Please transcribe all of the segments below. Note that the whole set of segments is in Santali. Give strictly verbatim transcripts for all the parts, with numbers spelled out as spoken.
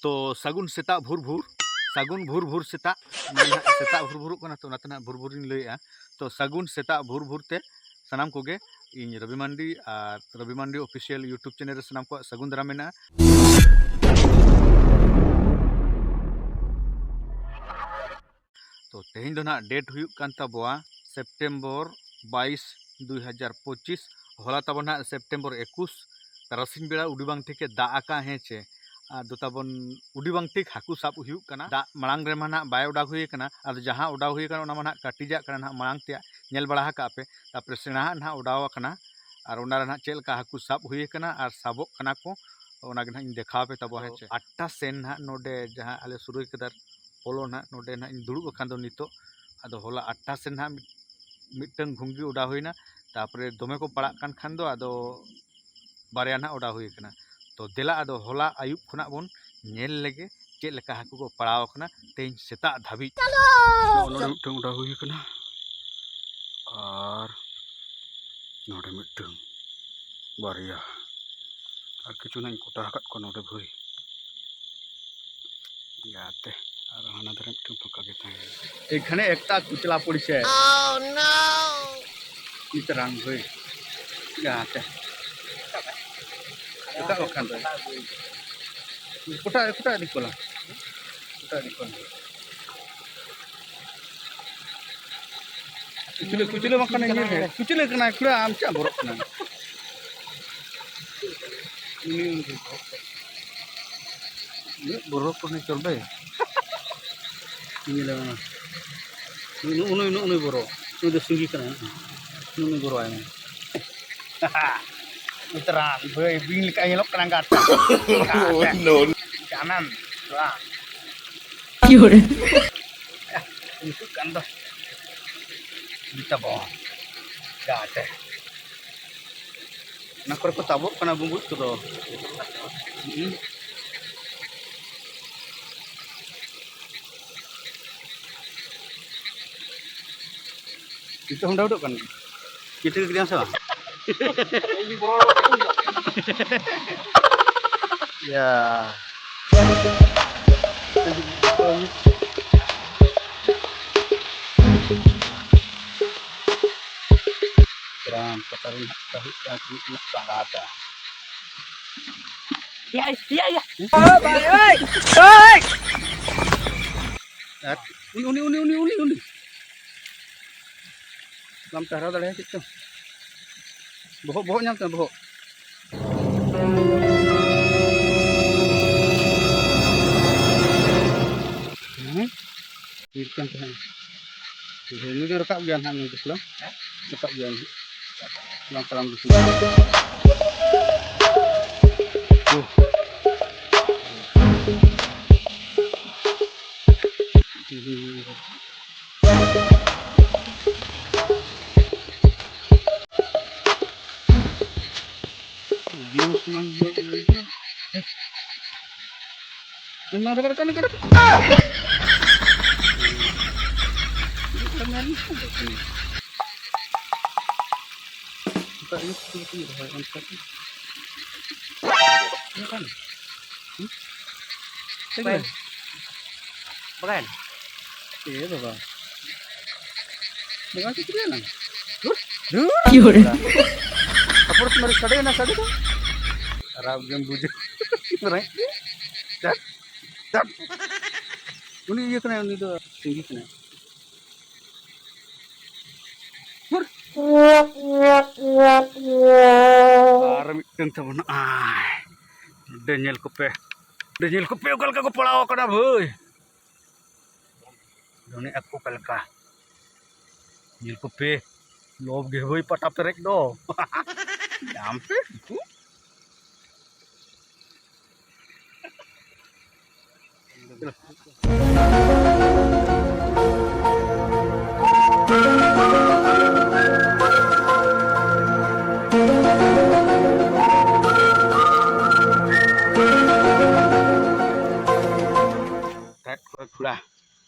ᱛᱚ ᱥᱟᱹᱜᱩᱱ ᱥᱮᱛᱟᱜ ᱵᱷᱳᱨ ᱵᱷᱳᱨ, ᱥᱟᱹᱜᱩᱱ ᱵᱷᱳᱨ ᱵᱷᱳᱨ ᱥᱮᱛᱟᱜ᱾ ᱱᱚᱣᱟ ᱱᱟᱦᱟᱜ ᱥᱮᱛᱟᱜ ᱵᱷᱳᱨ ᱵᱷᱳᱨᱚᱜ ᱠᱟᱱᱟ, ᱛᱚ ᱚᱱᱟᱛᱮ ᱱᱟᱦᱟᱜ ᱵᱷᱳᱨ ᱵᱷᱳᱨᱤᱧ ᱞᱟᱹᱭᱮᱜᱼᱟ᱾ ᱛᱚ ᱥᱟᱹᱜᱩᱱ ᱥᱮᱛᱟᱜ ᱵᱷᱳᱨ ᱵᱷᱳᱨ ᱛᱮ ᱥᱟᱱᱟᱢ ᱠᱚᱜᱮ᱾ ᱤᱧ ᱨᱚᱵᱤ ᱢᱟᱱᱰᱤ ᱟᱨ ᱨᱚᱵᱤ ᱢᱟᱱᱰᱤ ᱚᱯᱷᱤᱥᱤᱭᱟᱞ YouTube ᱪᱮᱱᱮᱞ ᱨᱮ ᱥᱟᱱᱟᱢ ᱠᱚᱣᱟᱜ ᱥᱟᱹᱜᱩᱱ ᱫᱟᱨᱟᱢ ᱢᱮᱱᱟᱜᱼᱟ᱾ ᱛᱚ ᱛᱮᱦᱮᱧ ᱫᱚ ᱱᱟᱦᱟᱜ ᱰᱮᱴ ᱦᱩᱭᱩᱜ ᱠᱟᱱ ᱛᱟᱵᱚᱣᱟ ᱥᱮᱯᱴᱮᱢᱵᱚᱨ ᱵᱟᱭᱤᱥ, ᱫᱩᱭ ᱦᱟᱡᱟᱨ ᱯᱚᱸᱪᱤᱥ᱾ ᱦᱚᱞᱟ ᱛᱟᱵᱚᱱ ᱱᱟᱦᱟᱜ ᱥᱮᱯᱴᱮᱢᱵᱚᱨ ᱮᱠᱩᱥ, ᱛᱟᱨᱟᱥᱤᱧ ᱵᱮᱲᱟ ᱩᱰᱤ ᱵᱟᱝ ᱴᱷᱤᱠᱮ ᱫᱟᱜ ᱟᱠᱟᱫ, ᱦᱮᱸ ᱪᱮ? ᱟᱫᱚ ᱛᱟᱵᱚᱱ ᱩᱰᱤ ᱵᱟᱝ ᱴᱷᱤᱠ ᱦᱟᱹᱠᱩ ᱥᱟᱵ ᱦᱩᱭᱩᱜ ᱠᱟᱱᱟ᱾ ᱫᱟᱜ ᱢᱟᱲᱟᱝ ᱨᱮᱢᱟ ᱱᱟᱦᱟᱜ ᱵᱟᱭ ᱚᱰᱟᱣ ᱦᱩᱭ ᱟᱠᱟᱱᱟ, ᱟᱫᱚ ᱡᱟᱦᱟᱸ ᱚᱰᱟᱣ ᱦᱩᱭ ᱟᱠᱟᱱᱟ ᱚᱱᱟ ᱢᱟ ᱱᱟᱦᱟᱜ ᱠᱟᱹᱴᱤᱡᱟᱜ ᱠᱟᱱᱟ, ᱱᱟᱦᱟᱜ ᱢᱟᱲᱟᱝ ᱛᱮᱭᱟᱜ ᱧᱮᱞ ᱵᱟᱲᱟ ᱟᱠᱟᱫ ᱯᱮ᱾ ᱛᱟᱨᱯᱚᱨᱮ ᱥᱮᱬᱟᱦᱟᱜ ᱱᱟᱦᱟᱜ ᱚᱰᱟᱣ ᱟᱠᱟᱱᱟ, ᱟᱨ ᱚᱱᱟ ᱨᱮ ᱱᱟᱦᱟᱜ ᱪᱮᱫ ᱞᱮᱠᱟ ᱦᱟᱹᱠᱩ ᱥᱟᱵ ᱦᱩᱭ ᱟᱠᱟᱱᱟ ᱟᱨ ᱥᱟᱵᱚᱜ ᱠᱟᱱᱟ ᱠᱚ, ᱚᱱᱟ ᱜᱮ ᱱᱟᱦᱟᱜ ᱤᱧ ᱫᱮᱠᱷᱟᱣ ᱟᱯᱮ ᱛᱟᱵᱚᱱᱟ, ᱦᱮᱸ ᱪᱮ? ᱟᱴᱴᱟ ᱥᱮᱱ ᱱᱟᱦᱟᱜ ᱱᱚᱰᱮ ᱡᱟᱦᱟᱸ ᱟᱞᱮ ᱥᱩᱨᱟᱹᱭ ᱠᱮᱫᱟᱨ ᱯᱚᱞᱚ ᱱᱟᱦᱟᱜ ᱱᱚᱰᱮ ᱱᱟᱦᱟᱜ ᱤᱧ ᱫᱩᱲᱩᱵ ᱟᱠᱟᱱ ᱫᱚ ᱱᱤᱛᱚᱜ᱾ ᱟᱫᱚ ᱦᱚᱞᱟ ᱟᱴᱴᱟ ᱥᱮᱱ ᱱᱟᱦᱟᱜ ᱢᱤᱫ-, ᱢᱤᱫᱴᱟᱝ ᱜᱷᱩᱜᱤ ᱚᱰᱟᱣ ᱦᱩᱭᱱᱟ, ᱛᱟᱨᱯᱚᱨᱮ ᱫᱚᱢᱮ ᱠᱚ ᱯᱟᱲᱟᱜ ᱠᱟᱱ ᱠᱷᱟᱱ ᱫᱚ ᱟᱫᱚ ᱵᱟᱨᱭᱟ ᱱᱟᱦᱟᱜ ᱚᱰᱟᱣ ᱦᱩᱭ ᱟᱠᱟᱱᱟ᱾ ᱛᱚ ᱫᱮᱞᱟ ᱟᱫᱚ ᱦᱚᱞᱟ ᱟᱹᱭᱩᱵ ᱠᱷᱚᱱᱟᱜ ᱵᱚᱱ ᱧᱮᱞ ᱞᱮᱜᱮ ᱪᱮᱫ ᱞᱮᱠᱟ ᱦᱟᱹᱠᱩ ᱠᱚ ᱯᱟᱲᱟᱣ ᱟᱠᱟᱱᱟ ᱛᱮᱦᱮᱧ ᱥᱮᱛᱟᱜ ᱫᱷᱟᱹᱵᱤᱡ᱾ ᱱᱚᱜᱼᱚ ᱱᱚᱰᱮ ᱢᱤᱫᱴᱟᱝ ᱚᱰᱟᱣ ᱦᱩᱭ ᱟᱠᱟᱱᱟ ᱟᱨ ᱱᱚᱰᱮ ᱢᱤᱫᱴᱟᱝ, ᱵᱟᱨᱭᱟ, ᱟᱨ ᱠᱤᱪᱷᱩ ᱱᱟᱜ ᱤᱧ ᱠᱚᱴᱟ ᱟᱠᱟᱫ ᱠᱚᱣᱟ ᱱᱚᱰᱮ ᱵᱷᱟᱹᱭ᱾ ᱡᱟᱛᱮ ᱟᱨ ᱦᱟᱱᱟ ᱫᱷᱟᱨᱮ ᱢᱤᱫᱴᱟᱝ ᱯᱷᱟᱸᱠᱟ ᱜᱮ ᱛᱟᱦᱮᱸ ᱠᱟᱱᱟ᱾ এখানে একটা কুচলা পড়েছে। নিতে রান ভাই। যাতে। এটা ওখান থেকে। কোথায়, কোথায় দিক করলাম? কোথায় দিক করলাম? ᱠᱩᱪᱞᱟᱹ, ᱠᱩᱪᱞᱟᱹ ᱵᱟᱝ ᱠᱟᱱᱟ, ᱧᱮᱞ ᱢᱮ᱾ ᱠᱩᱪᱞᱟᱹ ᱠᱟᱱᱟᱭ, ᱠᱩᱲᱟ, ᱟᱢ ᱪᱮᱫ ᱮᱢ ᱵᱚᱨᱚᱜ ᱠᱟᱱᱟ? ᱩᱱᱤ, ᱩᱱᱤ ᱵᱚᱨᱚ ᱠᱚ ᱱᱤᱛᱚᱜ ᱫᱚ᱾ ᱧᱮᱞᱮ ᱢᱮ᱾ ᱱᱩᱭ, ᱱᱩᱭ, ᱱᱩᱭ, ᱱᱩᱭ ᱵᱚᱨᱚ᱾ ᱱᱩᱭ ᱫᱚ ᱥᱤᱸᱜᱤ ᱠᱟᱱᱟᱭ᱾ ᱱᱩᱭ, ᱱᱩᱭ ᱵᱚᱨᱚ ᱟᱭ ᱢᱮ᱾ ᱩᱛᱨᱟᱱ, ᱵᱷᱟᱹᱭ, ᱵᱤᱧ ᱞᱮᱠᱟ ᱧᱮᱞᱚᱜ ᱠᱟᱱᱟ ᱜᱟᱛᱮ᱾ ᱱᱚ᱾ ᱡᱟᱱᱟᱢ, ᱵᱟᱝ᱾ ᱦᱤᱡᱩᱜ ᱠᱟᱱ ᱫᱚ᱾ ᱛᱟᱵᱚ᱾ ᱜᱟᱛᱮ᱾ ᱚᱱᱟ ᱠᱚᱨᱮ ᱠᱚ ᱛᱟᱵᱚᱜ ᱠᱟᱱᱟ ᱵᱩᱸᱵᱩᱡ ᱠᱚᱫᱚ᱾ ᱦᱩᱸ᱾ ᱱᱤᱛᱚᱜ ᱦᱚᱸ ᱰᱟᱣᱩᱴᱚᱜ ᱠᱟᱱ ᱜᱮᱭᱟ᱾ ᱪᱤᱴᱟᱹ ᱠᱮᱫᱮᱭᱟᱢ ᱥᱮ ᱵᱟᱝ? ᱭᱟ᱾ ᱨᱟᱢ ᱯᱟᱛᱟ ᱨᱮ ᱱᱟᱦᱟᱜ ᱠᱟᱹᱦᱩ ᱠᱟᱱᱟ ᱠᱚ ᱢᱤᱫᱴᱮᱱ ᱯᱟᱲᱟ ᱛᱟ᱾ ᱮᱭᱟ, ᱮᱭᱟ, ᱮᱭᱟ᱾ ᱳᱭ, ᱳᱭ, ᱳᱭ᱾ ᱟᱨ ᱩᱱᱤ, ᱩᱱᱤ, ᱩᱱᱤ, ᱩᱱᱤ, ᱩᱱᱤ, ᱩᱱᱤ᱾ ᱵᱟᱢ ᱴᱟᱨᱦᱟᱣ ᱫᱟᱲᱮᱭᱟᱜᱼᱟ ᱪᱮᱫ ᱪᱚᱝ? ᱵᱚᱦᱚᱜ, ᱵᱚᱦᱚᱜ ᱧᱟᱢ ᱛᱟᱢᱟ, ᱵᱚᱦᱚᱜ᱾ ᱦᱮᱸ? ᱧᱤᱨ ᱠᱟᱱ ᱛᱟᱦᱮᱸᱱ᱾ ᱩᱱᱤ ᱫᱚ ᱨᱟᱠᱟᱵ ᱜᱮᱭᱟ ᱱᱟᱦᱟᱜ, ᱱᱩᱭ ᱫᱚ ᱥᱞᱳ᱾ ᱨᱟᱠᱟᱵ ᱜᱮᱭᱟ ᱩᱱᱤ᱾ ᱵᱟᱝ ᱛᱟᱲᱟᱢ ᱫᱩᱥᱩ᱾ ᱵᱟᱠᱷᱟᱱ᱾ ᱮ ᱵᱟᱵᱟ᱾ ᱵᱟᱵᱟ ᱪᱮᱫ ᱪᱤᱠᱟᱹᱭᱮᱱᱟ? ᱫᱷᱩᱨ, ᱫᱷᱩᱨ᱾ ᱛᱟᱨᱯᱚᱨ ᱛᱤᱱᱟᱹᱜ ᱥᱟᱰᱮᱭᱮᱱᱟ ᱥᱟᱰᱮ ᱫᱚ? ᱠᱷᱟᱨᱟᱯ ᱜᱮᱢ ᱵᱩᱡᱷᱟᱹᱣ᱾ ᱨᱟᱹᱜᱤ ᱜᱮ᱾ ᱪᱟᱴ, ᱪᱟᱴ᱾ ᱩᱱᱤ ᱤᱭᱟᱹ ᱠᱟᱱᱟᱭ, ᱩᱱᱤ ᱫᱚ ᱥᱤᱸᱜᱤ ᱠᱟᱱᱟᱭ᱾ ᱫᱷᱩᱨ᱾ ᱟᱨ ᱢᱤᱫᱴᱟᱝ ᱛᱟᱵᱚᱱ ᱱᱚᱜᱼᱚᱭ᱾ ᱱᱚᱰᱮ ᱧᱮᱞ ᱠᱚᱯᱮ, ᱱᱚᱰᱮ ᱧᱮᱞ ᱠᱚᱯᱮ ᱚᱠᱟ ᱞᱮᱠᱟ ᱠᱚ ᱯᱟᱲᱟᱣ ᱟᱠᱟᱱᱟ ᱵᱷᱟᱹᱭ᱾ ᱫᱷᱚᱱᱤ ᱟᱠᱚ ᱚᱠᱟ ᱞᱮᱠᱟ᱾ ᱧᱮᱞ ᱠᱚᱯᱮ, ᱞᱚᱵ ᱜᱮ ᱵᱷᱟᱹᱭ ᱯᱟᱴᱟ ᱯᱮᱨᱮᱡ ᱫᱚ᱾ ᱧᱟᱢ ᱯᱮ ᱩᱛᱩ᱾ ᱠᱷᱩᱲᱟ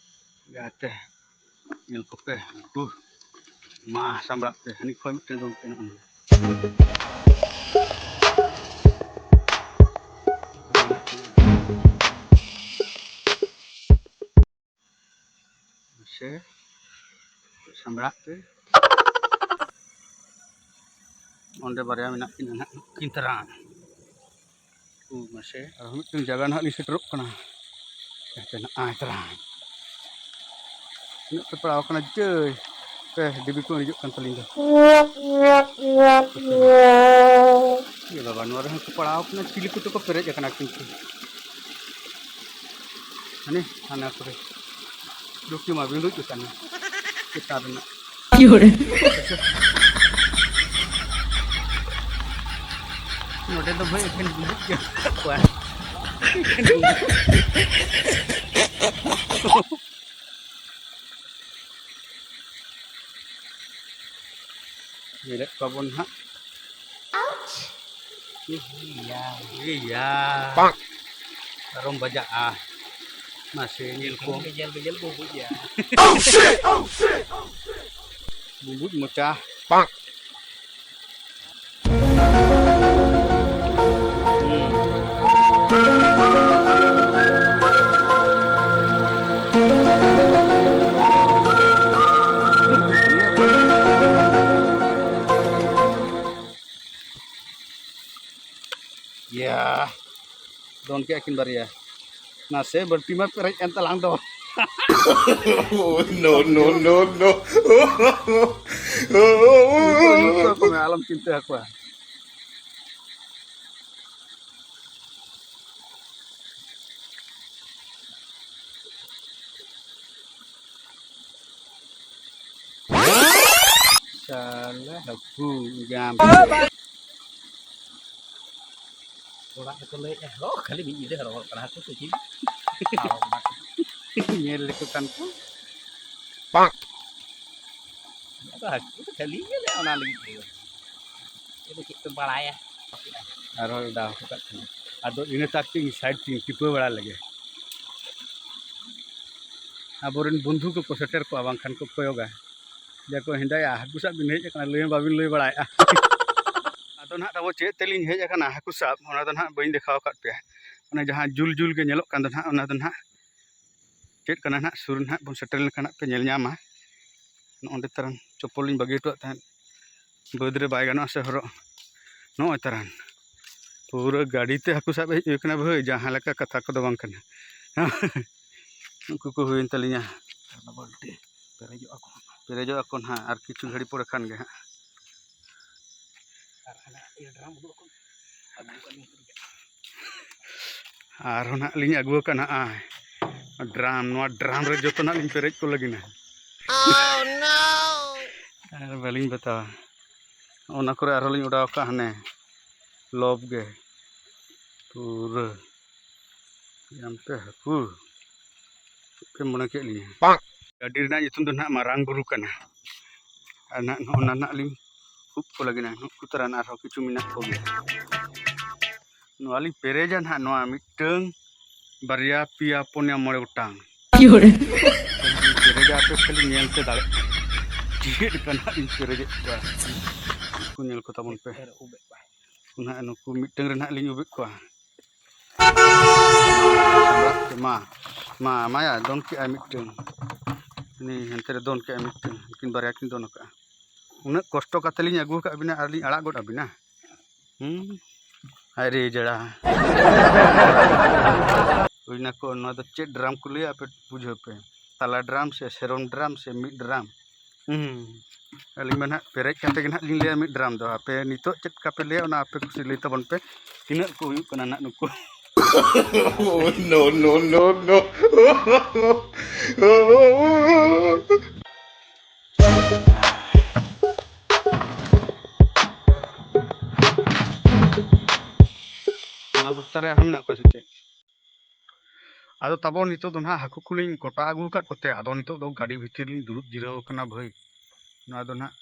ᱜᱟᱛᱮ᱾ ᱧᱮᱞ ᱠᱚᱯᱮ ᱩᱱᱠᱩ ᱢᱟ ᱥᱟᱢᱵᱲᱟᱜ ᱯᱮ, ᱦᱟᱹᱱᱤ ᱠᱷᱚᱱ ᱢᱤᱫᱴᱮᱱ ᱫᱚ ᱢᱤᱫᱴᱮᱱ ᱱᱚᱜᱼᱚ ᱱᱚᱰᱮ᱾ ᱛᱮ ᱥᱟᱢᱵᱲᱟᱜ ᱯᱮ᱾ ᱚᱸᱰᱮ ᱵᱟᱨᱭᱟ ᱢᱮᱱᱟᱜ ᱠᱤᱱᱟ ᱱᱟᱦᱟᱜ, ᱠᱤᱱ ᱛᱟᱨᱟᱱ᱾ ᱩ, ᱢᱟᱥᱮ, ᱟᱨᱦᱚᱸ ᱢᱤᱫᱴᱮᱱ ᱡᱟᱭᱜᱟ ᱱᱟᱦᱟᱜ ᱞᱤᱧ ᱥᱮᱴᱮᱨᱚᱜ ᱠᱟᱱᱟ᱾ ᱦᱟᱱᱛᱮ ᱱᱟᱜ ᱟᱭ ᱛᱟᱨᱟᱱ᱾ ᱩᱱᱟᱹᱜ ᱯᱮ ᱯᱟᱲᱟᱣ ᱠᱟᱱᱟ ᱪᱟᱹᱭ᱾ ᱯᱮ ᱰᱤᱵᱤ ᱠᱚ ᱦᱤᱡᱩᱜ ᱠᱟᱱ ᱛᱟᱹᱞᱤᱧ ᱫᱚ᱾ ᱮ ᱵᱟᱵᱟ, ᱱᱚᱣᱟ ᱨᱮᱦᱚᱸ ᱠᱚ ᱯᱟᱲᱟᱣ ᱠᱟᱱᱟ, ᱪᱤᱞᱤ ᱠᱚᱛᱮ ᱠᱚ ᱯᱮᱨᱮᱡ ᱟᱠᱟᱱᱟ ᱠᱤᱱᱛᱩ᱾ ᱦᱟᱱᱮ, ᱦᱟᱱᱟ ᱠᱚᱨᱮ᱾ ᱫᱩᱠᱤ ᱢᱟ ᱵᱤᱸᱰᱩᱡ ᱟᱠᱟᱱᱟ ᱪᱮᱛᱟᱱ ᱨᱮᱱᱟᱜ᱾ ᱱᱚᱰᱮ ᱫᱚ ᱵᱷᱟᱹᱭ ᱮᱠᱷᱮᱱ ᱵᱩᱸᱵᱩᱡ ᱜᱮ ᱢᱮᱱᱟᱜ ᱠᱚᱣᱟ᱾ ᱮᱠᱷᱮᱱ ᱵᱩᱸᱵᱩᱡ᱾ ᱧᱮᱞᱮᱫ ᱠᱚᱣᱟ ᱵᱚᱱ ᱱᱟᱦᱟᱜ᱾ ᱤᱭᱟ, ᱤᱭᱟ᱾ ᱯᱟᱠ᱾ ᱟᱨᱚᱢ ᱵᱟᱡᱟᱜᱼᱟ᱾ ᱢᱟᱥᱮ ᱧᱮᱞ ᱠᱚ᱾ ᱜᱮᱡᱮᱞ ᱜᱮᱡᱮᱞ ᱵᱩᱸᱵᱩᱡ ᱜᱮᱭᱟ᱾ ᱵᱩᱸᱵᱩᱡ ᱢᱚᱪᱟ᱾ ᱯᱟᱠ᱾ ᱤᱭᱟ, ᱫᱚᱱ ᱠᱮᱜᱼᱟ ᱠᱤᱱ ᱵᱟᱨᱭᱟ᱾ ᱱᱟᱥᱮ ᱵᱟᱹᱞᱴᱤ ᱢᱟ ᱯᱮᱨᱮᱡ ᱮᱱ ᱛᱟᱞᱟᱝ ᱫᱚ᱾ Oh, no, no, no, no. ᱧᱩᱛ ᱠᱚ ᱢᱮ, ᱟᱞᱚᱢ ᱪᱤᱱᱛᱟᱹ ᱟᱠᱚᱣᱟ᱾ ᱥᱟᱞᱟ ᱦᱟᱹᱠᱩ ᱡᱟᱢ᱾ ᱚᱲᱟᱜ ᱨᱮᱠᱚ ᱞᱟᱹᱭᱮᱫᱼᱟ, ᱦᱚ, ᱠᱷᱟᱹᱞᱤ ᱢᱤᱫ ᱧᱤᱫᱟᱹ ᱨᱚᱦᱚᱲ ᱠᱟᱱᱟ ᱦᱟᱹᱠᱩ ᱥᱮ ᱪᱮᱫ? ᱧᱮᱞ ᱞᱮᱠᱚ ᱠᱷᱟᱱ ᱠᱚ᱾ ᱟᱫᱚ ᱦᱟᱹᱠᱩ ᱫᱚ ᱠᱷᱟᱹᱞᱤ ᱜᱮ ᱞᱟᱹᱭᱟ, ᱚᱱᱟ ᱞᱟᱹᱜᱤᱫ ᱛᱮᱜᱮ᱾ ᱪᱮᱫ ᱫᱚ ᱪᱮᱫ ᱯᱮ ᱵᱟᱲᱟᱭᱟ? ᱟᱨᱦᱚᱸ ᱚᱰᱟᱣ ᱦᱚᱴᱚ ᱠᱟᱜ ᱠᱟᱱᱟ᱾ ᱟᱫᱚ ᱤᱱᱟᱹ ᱛᱟᱠ ᱛᱮ ᱤᱧ ᱥᱟᱭᱤᱰ ᱛᱤᱧ ᱴᱤᱯᱟᱹᱣ ᱵᱟᱲᱟ ᱞᱮᱜᱮ᱾ ᱟᱵᱚᱨᱮᱱ ᱵᱚᱱᱫᱷᱩ ᱠᱚᱠᱚ ᱥᱮᱴᱮᱨ ᱠᱚᱜᱼᱟ, ᱵᱟᱝᱠᱷᱟᱱ ᱠᱚ ᱠᱚᱭᱚᱜᱟ᱾ ᱡᱟ ᱠᱚ ᱦᱮᱸᱫᱟᱭᱟ, ᱦᱟᱹᱠᱩ ᱥᱟᱵ ᱵᱤᱱ ᱦᱮᱡ ᱟᱠᱟᱱᱟ, ᱞᱟᱹᱭ ᱦᱚᱸ ᱵᱟᱵᱤᱱ ᱞᱟᱹᱭ ᱵᱟᱲᱟᱭᱮᱫᱼᱟ᱾ ᱟᱫᱚ ᱱᱟᱦᱟᱜ ᱛᱟᱵᱚ ᱪᱮᱫ ᱛᱮᱞᱤᱧ ᱦᱮᱡ ᱟᱠᱟᱱᱟ ᱦᱟᱹᱠᱩ ᱥᱟᱵ, ᱚᱱᱟ ᱫᱚ ᱱᱟᱦᱟᱜ ᱵᱟᱹᱧ ᱫᱮᱠᱷᱟᱣ ᱟᱠᱟᱫ ᱯᱮᱭᱟ᱾ ᱚᱱᱟ ᱡᱟᱦᱟᱸ ᱡᱩᱞ ᱡᱩᱞ ᱜᱮ ᱧᱮᱞᱚᱜ ᱠᱟᱱ ᱫᱚ ᱱᱟᱦᱟᱜ, ᱚᱱᱟ ᱫᱚ ᱱᱟᱦᱟᱜ ᱪᱮᱫ ᱠᱟᱱᱟ ᱱᱟᱦᱟᱜ, ᱥᱩᱨ ᱱᱟᱦᱟᱜ ᱵᱚᱱ ᱥᱮᱴᱮᱨ ᱞᱮᱱᱠᱷᱟᱱ ᱱᱟᱦᱟᱜ ᱯᱮ ᱧᱮᱞ ᱧᱟᱢᱟ᱾ ᱱᱚᱜᱼᱚᱸᱰᱮ ᱛᱟᱨᱟᱱ ᱪᱚᱯᱯᱚᱞ ᱞᱤᱧ ᱵᱟᱹᱜᱤ ᱦᱚᱴᱚᱣᱟᱜ ᱛᱟᱦᱮᱸᱫ, ᱵᱟᱹᱫᱽ ᱨᱮ ᱵᱟᱭ ᱜᱟᱱᱚᱜᱼᱟ ᱥᱮ ᱦᱚᱨᱚᱜ᱾ ᱱᱚᱜᱼᱚᱭ ᱛᱟᱨᱟᱱ ᱯᱩᱨᱟᱹ ᱜᱟᱹᱰᱤ ᱛᱮ ᱦᱟᱹᱠᱩ ᱥᱟᱵ ᱦᱮᱡ ᱦᱩᱭ ᱠᱟᱱᱟ ᱵᱷᱟᱹᱭ, ᱡᱟᱦᱟᱸ ᱞᱮᱠᱟ ᱠᱟᱛᱷᱟ ᱠᱚᱫᱚ ᱵᱟᱝ ᱠᱟᱱᱟ᱾ ᱩᱱᱠᱩ ᱠᱚ ᱦᱩᱭᱮᱱ ᱛᱟᱹᱞᱤᱧᱟ᱾ ᱯᱮᱨᱮᱡᱚᱜᱼᱟ ᱠᱚ ᱱᱟᱦᱟᱜ ᱟᱨ ᱠᱤᱪᱷᱩ ᱜᱷᱟᱹᱲᱤ ᱯᱚᱨᱮ ᱠᱷᱟᱱ ᱜᱮ ᱦᱟᱸᱜ᱾ ᱟᱨ ᱦᱟᱱᱟ ᱤᱭᱟᱹ ᱰᱨᱟᱢ ᱩᱰᱩᱠ ᱟᱠᱟᱱ, ᱟᱹᱜᱩ ᱟᱠᱟᱫ ᱞᱤᱧ ᱩᱛᱟᱹᱨ ᱠᱮᱫ᱾ ᱟᱨᱦᱚᱸ ᱱᱟᱦᱟᱜ ᱞᱤᱧ ᱟᱹᱜᱩ ᱟᱠᱟᱫ ᱱᱟᱦᱟᱜ ᱰᱨᱟᱢ, ᱱᱚᱣᱟ ᱰᱨᱟᱢ ᱨᱮ ᱡᱚᱛᱚ ᱱᱟᱦᱟᱜ ᱞᱤᱧ ᱯᱮᱨᱮᱡ ᱠᱚ ᱞᱟᱹᱜᱤᱫ ᱱᱟᱦᱟᱜ᱾ ᱟᱨ ᱵᱟᱹᱞᱤᱧ ᱵᱟᱛᱟᱣᱟ, ᱚᱱᱟ ᱠᱚᱨᱮ ᱟᱨᱦᱚᱸ ᱞᱤᱧ ᱚᱰᱟᱣ ᱟᱠᱟᱫ ᱦᱟᱱᱮ ᱞᱚᱵ ᱜᱮ ᱯᱩᱨᱟᱹ᱾ ᱧᱟᱢ ᱯᱮ ᱦᱟᱹᱠᱩ, ᱪᱮᱫ ᱯᱮ ᱢᱚᱱᱮ ᱠᱮᱫ ᱞᱤᱧᱟ? ᱜᱟᱹᱰᱤ ᱨᱮᱱᱟᱜ ᱧᱩᱛᱩᱢ ᱫᱚ ᱱᱟᱦᱟᱜ ᱢᱟᱨᱟᱝ ᱵᱩᱨᱩ ᱠᱟᱱᱟ᱾ ᱟᱨ ᱱᱟᱦᱟᱜ ᱱᱚᱜᱼᱚ ᱱᱟ ᱱᱟᱦᱟᱜ ᱞᱤᱧ ᱩᱵ ᱠᱚ ᱞᱟᱹᱜᱤᱫ ᱱᱟᱦᱟᱜ, ᱱᱩᱠᱩ ᱛᱟᱨᱟᱱ ᱟᱨᱦᱚᱸ ᱠᱤᱪᱷᱩ ᱢᱮᱱᱟᱜ ᱠᱚᱜᱮᱭᱟ᱾ ᱱᱚᱣᱟ ᱞᱤᱧ ᱯᱮᱨᱮᱡᱟ ᱱᱟᱦᱟᱜ, ᱱᱚᱣᱟ ᱢᱤᱫᱴᱟᱹᱝ, ᱵᱟᱨᱭᱟ, ᱯᱮᱭᱟ, ᱯᱩᱱᱭᱟ, ᱢᱚᱬᱮ ᱜᱚᱴᱟᱝ᱾ ᱯᱮᱨᱮᱡᱟ, ᱟᱯᱮ ᱠᱷᱟᱹᱞᱤ ᱧᱮᱞ ᱯᱮ ᱫᱟᱲᱮᱜ ᱠᱟᱱᱟ ᱪᱮᱫ ᱞᱮᱠᱟ ᱱᱟᱦᱟᱜ ᱞᱤᱧ ᱯᱮᱨᱮᱡᱮᱫ ᱠᱚᱣᱟ᱾ ᱩᱱᱠᱩ ᱧᱮᱞ ᱠᱚ ᱛᱟᱵᱚᱱ ᱯᱮ᱾ ᱱᱟᱦᱟᱜ ᱱᱩᱠᱩ ᱢᱤᱫᱴᱟᱹᱝ ᱨᱮ ᱱᱟᱦᱟᱜ ᱞᱤᱧ ᱩᱵᱮᱫ ᱠᱚᱣᱟ᱾ ᱢᱟ, ᱢᱟ, ᱢᱟᱭᱟ ᱫᱚᱱ ᱠᱮᱜᱼᱟᱭ ᱢᱤᱫᱴᱟᱹᱝ, ᱩᱱᱤ ᱦᱟᱱᱛᱮ ᱨᱮ ᱫᱚᱱ ᱠᱮᱜᱼᱟᱭ ᱢᱤᱫᱴᱟᱹᱝ, ᱩᱱᱠᱤᱱ ᱵᱟᱨᱭᱟ ᱠᱤᱱ ᱫᱚᱱ ᱟᱠᱟᱜᱼᱟ᱾ ᱩᱱᱟᱹᱜ ᱠᱚᱥᱴᱚ ᱠᱟᱛᱮ ᱞᱤᱧ ᱟᱹᱜᱩ ᱟᱠᱟᱫ ᱵᱤᱱᱟ ᱟᱨ ᱞᱤᱧ ᱟᱲᱟᱜ ᱜᱚᱫ ᱟᱹᱵᱤᱱᱟ? ᱦᱩᱸ? ᱦᱟᱭ ᱨᱮ ᱡᱟᱲᱟ᱾ ᱦᱩᱭᱱᱟ ᱠᱚ, ᱱᱚᱣᱟ ᱫᱚ ᱪᱮᱫ ᱰᱨᱟᱢ ᱠᱚ ᱞᱟᱹᱭᱟ ᱟᱯᱮ ᱵᱩᱡᱷᱟᱹᱣ ᱯᱮ, ᱛᱟᱞᱟ ᱰᱨᱟᱢ ᱥᱮ ᱥᱮᱨᱚᱢ ᱰᱨᱟᱢ ᱥᱮ ᱢᱤᱫ ᱰᱨᱟᱢ? ᱦᱩᱸ, ᱟᱹᱞᱤᱧ ᱢᱟ ᱱᱟᱦᱟᱜ ᱯᱮᱨᱮᱡ ᱠᱟᱛᱮ ᱜᱮ ᱱᱟᱦᱟᱜ ᱞᱤᱧ ᱞᱟᱹᱭᱟ ᱢᱤᱫ ᱰᱨᱟᱢ ᱫᱚ᱾ ᱟᱯᱮ ᱱᱤᱛᱚᱜ ᱪᱮᱫ ᱞᱮᱠᱟ ᱯᱮ ᱞᱟᱹᱭᱟ, ᱚᱱᱟ ᱟᱯᱮ ᱠᱩᱥᱤ ᱞᱟᱹᱭ ᱛᱟᱵᱚᱱ ᱯᱮ, ᱛᱤᱱᱟᱹᱜ ᱠᱚ ᱦᱩᱭᱩᱜ ᱠᱟᱱᱟ ᱱᱟᱦᱟᱜ ᱱᱩᱠᱩ᱾ Oh, no, no, no, no. ᱚᱱᱟ ᱵᱚᱥᱛᱟ ᱨᱮ ᱟᱨᱦᱚᱸ ᱢᱮᱱᱟᱜ ᱠᱚᱣᱟ ᱥᱮ ᱪᱮᱫ? ᱟᱫᱚ ᱛᱟᱵᱚᱱ ᱱᱤᱛᱚᱜ ᱫᱚ ᱱᱟᱦᱟᱜ ᱦᱟᱹᱠᱩ ᱠᱚᱞᱤᱧ ᱠᱚᱴᱟ ᱟᱹᱜᱩ ᱟᱠᱟᱫ ᱠᱚᱛᱮ, ᱟᱫᱚ ᱱᱤᱛᱚᱜ ᱫᱚ ᱜᱟᱹᱰᱤ ᱵᱷᱤᱛᱤᱨ ᱞᱤᱧ ᱫᱩᱲᱩᱵ ᱡᱤᱨᱟᱹᱣ ᱟᱠᱟᱱᱟ ᱵᱷᱟᱹᱭ᱾ ᱱᱚᱣᱟ ᱫᱚ ᱱᱟᱦᱟᱜ